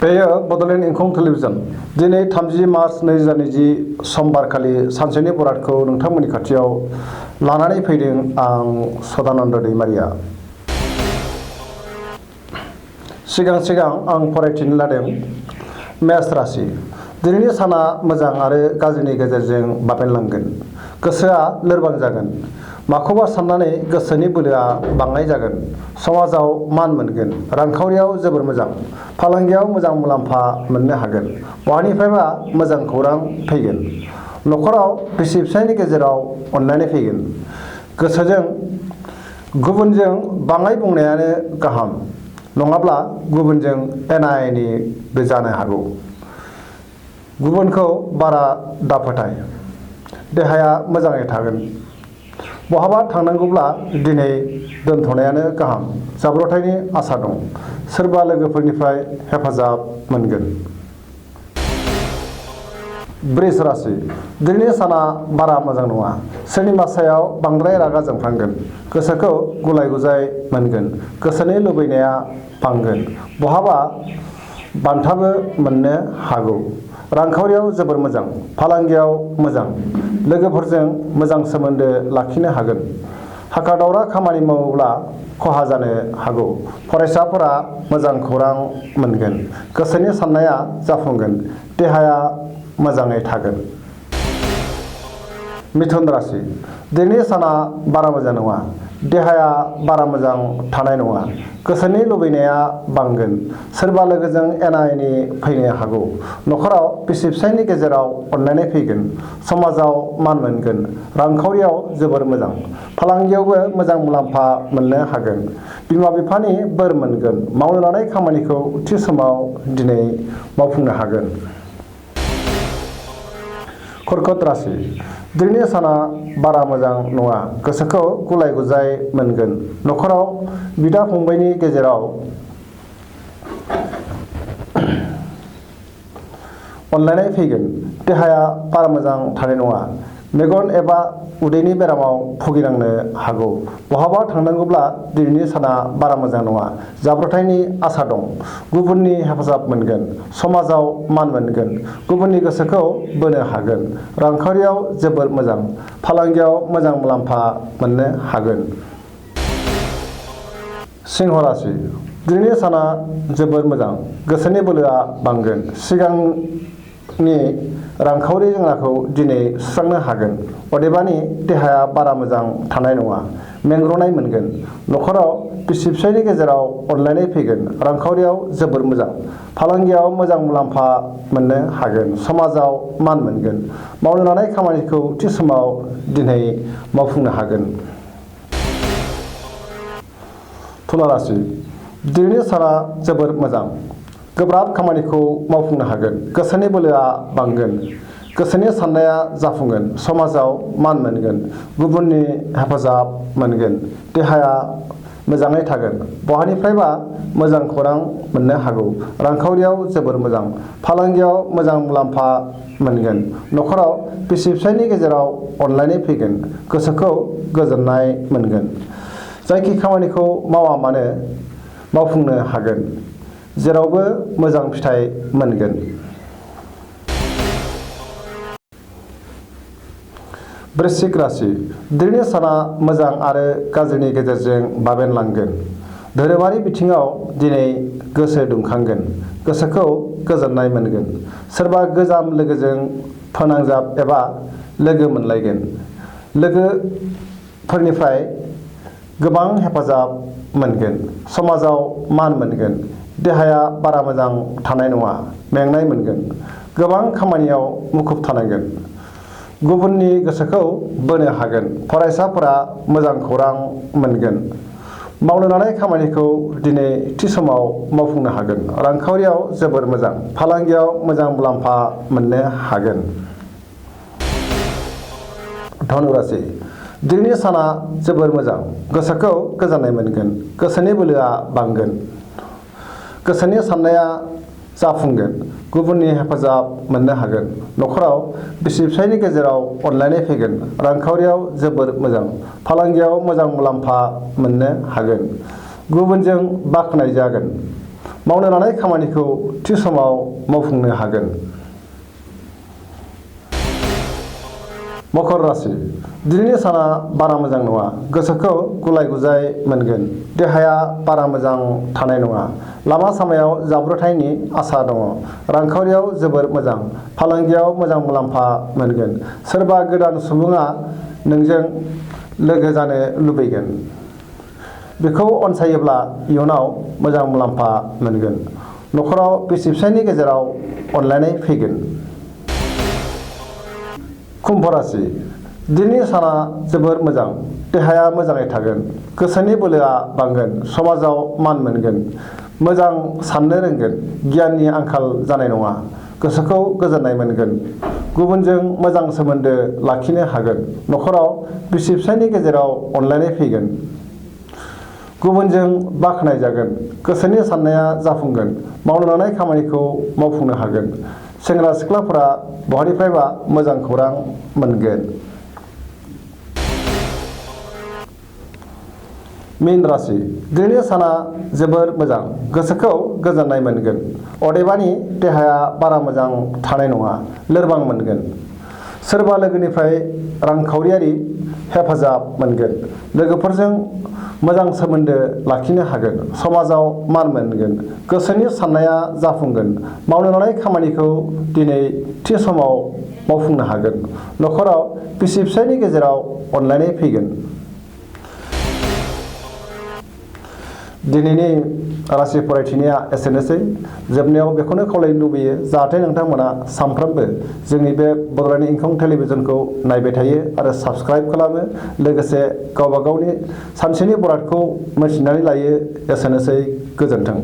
बेयो बड'लेण्ड इंखं टेलिभिजन दिनै 30 मार्च 2020 समबारखालि सानसेनि बरादखौ नोंथांमोननि खाथियाव लानानै फैदों आं सदानन्द दैमारिया। सिगां आं फरायथिनो लादों मेष राशि। दिनैनि साना मोजां आरो गाज्रिनि गेजेरजों बाबेनलांगोन। गोसोआ लोरबां जागोन। माखौबा साननानै गोसोनि बोलोआ बाङाय जागोन। समाजाव मान मोनगोन। रांखावरियाव जोबोर मोजां। फालांगियाव मोजां मुलाम्फा मोननो हागोन। बहानिफ्रायबा मोजां खौरां फैगोन। न'खराव बिसि फिसायनि गेजेराव अनलायनाय फैगोन। गोसोजों गुबुनजों बाङाय बुंनायानो गाहाम, नङाब्ला गुबुनजों एना एनिबो जानो हागौ। गुबुनखौ बारा दाफोथाय। देहाया मोजाङै थागोन। बहाबा थांनांगौब्ला दिनै दोनथ'नायानो गाहाम। जाब्रबथायनि आसा दं। सोरबा लोगोफोरनिफ्राय हेफाजाब मोनगोन। वृष राशि। दिनैनि साना बारा मोजां नङा। सोरनिबा सायाव बांद्राय रागा जोंफ्लांगोन। गोसोखौ गुलाय गुजाय मोनगोन। गोसोनि लुबैनाया बांगोन। बहाबा बान्थाबो मोननो हागौ। रांखावरियाव जोबोर मोजां। फालांगियाव मोजां। लोगोफोरजों मोजां सोमोन्दो लाखिनो हागोन। हाखा दावरा खामानि मावोब्ला खहा जानो हागौ। फरायसाफोरा मोजां खौरां मोनगोन। गोसोनि साननाया जाफुंगोन। देहाया मोजाङै थागोन। मिथुन राशि। दिनैनि साना बारा मोजां नङा। देहाया बारा मोजां थानाय नङा। गोसोनि लुबैनाया बांगोन। सोरबा लोगोजों एना एनि फैनो हागौ। न'खराव बिसि फिसायनि गेजेराव अनलायनाय फैगोन। समाजाव मान मोनगोन। रांखावरियाव जोबोर मोजां। फालांगियावबो मोजां मुलाम्फा मोननो हागोन। बिमा बिफानि बोर मोनगोन। मावनो लानाय खामानिखौ थि समाव दिनै मावफुंनो हागोन। कर्कट राशि। दिनैनि साना बारा मोजां नङा। गोसोखौ गुलाय गुजाय मोनगोन। न'खराव बिदा फंबायनि गेजेराव अनलायनाय फैगोन। देहाया बारा मोजां थानाय नङा। मेगन एबा उदैनि बेरामाव भुगिनांनो हागौ। बहाबा थांनांगौब्ला दिनैनि साना बारा मोजां नङा। जाब्रबथायनि आसा दं। गुबुननि हेफाजाब मोनगोन। समाजाव मान मोनगोन। गुबुननि गोसोखौ बोनो हागोन। रांखावरियाव जोबोर मोजां। फालांगियाव मोजां मुलाम्फा मोननो हागोन। सिंह राशि। दिनैनि साना जोबोर मोजां। गोसोनि बोलोआ बांगोन। सिगांनि रांखावरि जेंनाखौ दिनै सुस्रांनो हागोन। अदेबानि देहाया बारा मोजां थानाय नङा। मेंग्रुनाय मोनगोन। न'खराव बिसि फिसायनि गेजेराव अनलायनाय फैगोन। रांखावरियाव जोबोर मोजां। फालांगियाव मोजां मुलाम्फा मोननो हागोन। समाजाव मान मोनगोन। मावनो लानाय खामानिखौ थि समाव दिनै मावफुंनो हागोन। तुला राशि। दिनैनि साना जोबोर मोजां। गोब्राब खामानिखौ मावफुंनो हागोन। गोसोनि बोलोआ बांगोन। गोसोनि साननाया जाफुंगोन। समाजाव मान मोनगोन। गुबुननि हेफाजाब मोनगोन। देहाया मोजाङै थागोन। बहानिफ्रायबा मोजां खौरां मोननो हागौ। रांखावरियाव जोबोर मोजां। फालांगियाव मोजां मुलाम्फा मोनगोन। न'खराव बिसि फिसायनि गेजेराव अनलायनाय फैगोन। गोसोखौ गोजोननाय मोनगोन। जायखि खामानिखौ मावा मानो मावफुंनो हागोन। जेरावबो मोजां फिथाइ मोनगोन। वृश्चिक राशि। दिनैनि साना मोजां आरो गाज्रिनि गेजेरजों बाबेनलांगोन। धोरोमारि बिथिङाव दिनै गोसो दुंखांगोन। गोसोखौ गोजोननाय मोनगोन। सोरबा गोजाम लोगोजों फोनांजाब एबा लोगो मोनलायगोन। लोगोफोरनिफ्राय गोबां हेफाजाब मोनगोन। समाजाव मान मोनगोन। देहाया बारा मोजां थानाय नङा। मेंनाय मोनगोन। गोबां खामानियाव मुखुब थानांगोन। गुबुननि गोसोखौ बोनो हागोन। फरायसाफोरा मोजां खौरां मोनगोन। मावनो लानाय खामानिखौ दिनै थि समाव मावफुंनो हागोन। रांखावरियाव जोबोर मोजां। फालांगियाव मोजां मुलाम्फा मोननो हागोन। धनु राशि। दिनैनि साना जोबोर मोजां। गोसोखौ गोजोननाय मोनगोन। गोसोनि बोलोआ बांगोन। गोसोनि साननाया जाफुंगोन। गुबुननि हेफाजाब मोननो हागोन। न'खराव बिसि फिसायनि गेजेराव अनलायनाय फैगोन। रांखावरियाव जोबोर मोजां। फालांगियाव मोजां मुलाम्फा मोननो हागोन। गुबुनजों बाख्नायजागोन। मावनो लानाय खामानिखौ थि समाव मावफुंनो हागोन। मकर राशि दिनैनि साना बारा मोजां नङा। गोसोखौ गुलाय गुजाय मोनगोन। देहाया बारा मोजां थानाय नङा। लामा सामायाव जाब्रबथायनि आसा दङ। रांखावरियाव जोबोर मोजां। फालांगियाव मोजां मुलाम्फा मोनगोन। सोरबा गोदान सुबुङा नोंजों लोगो जानो लुबैगोन। बेखौ अनसायोब्ला इयुनाव मोजां मुलाम्फा मोनगोन। न'खराव बिसि फिसायनि गेजेराव अनलायनाय फैगोन। कुम्भ राशि दिनैनि साना जोबोर मोजां। देहाया मोजाङै थागोन। गोसोनि बोलोआ बांगोन। समाजाव मान मोनगोन। मोजां साननो रोंगोन। गियाननि आंखाल जानाय नङा। गोसोखौ गोजोननाय मोनगोन। गुबुनजों मोजां सोमोन्दो लाखिनो हागोन। न'खराव बिसि फिसायनि गेजेराव अनलायनाय फैगोन। गुबुनजों बाख्नायजागोन। गोसोनि साननाया जाफुंगोन। मावनो लानाय खामानिखौ मावफुंनो हागोन। सेंग्रा सिख्लाफोरा बहानिफ्रायबा मोजां खौरां मोनगोन। मीन राशि दिनैनि साना जोबोर मोजां। गोसोखौ गोजोननाय मोनगोन। अदेबानि देहाया बारा मोजां थानाय नङा। लोरबां मोनगोन। सोरबा लोगोनिफ्राय रांखावरियारि हेफाजाब मोनगोन। लोगोफोरजों मोजां सोमोन्दो लाखिनो हागोन। समाजाव मान मोनगोन। गोसोनि साननाया जाफुंगोन। मावनो लानाय खामानिखौ दिनै थि समाव मावफुंनो हागोन। न'खराव बिसि फिसायनि गेजेराव अनलायनाय फैगोन। दिनैनि राशि फरायथिनाया एसेनोसै। जोबनायाव बेखौनो खावलायनो लुबैयो जाहाथे नोंथांमोना सानफ्रोमबो जोंनि बे बड'लेण्ड इंखं टेलिभिजनखौ नायबाय थायो आरो साबस्क्राइब खालामो। लोगोसे गावबा गावनि सानसेनि बरादखौ मिथिनानै लायो। एसेनोसै। गोजोन्थों।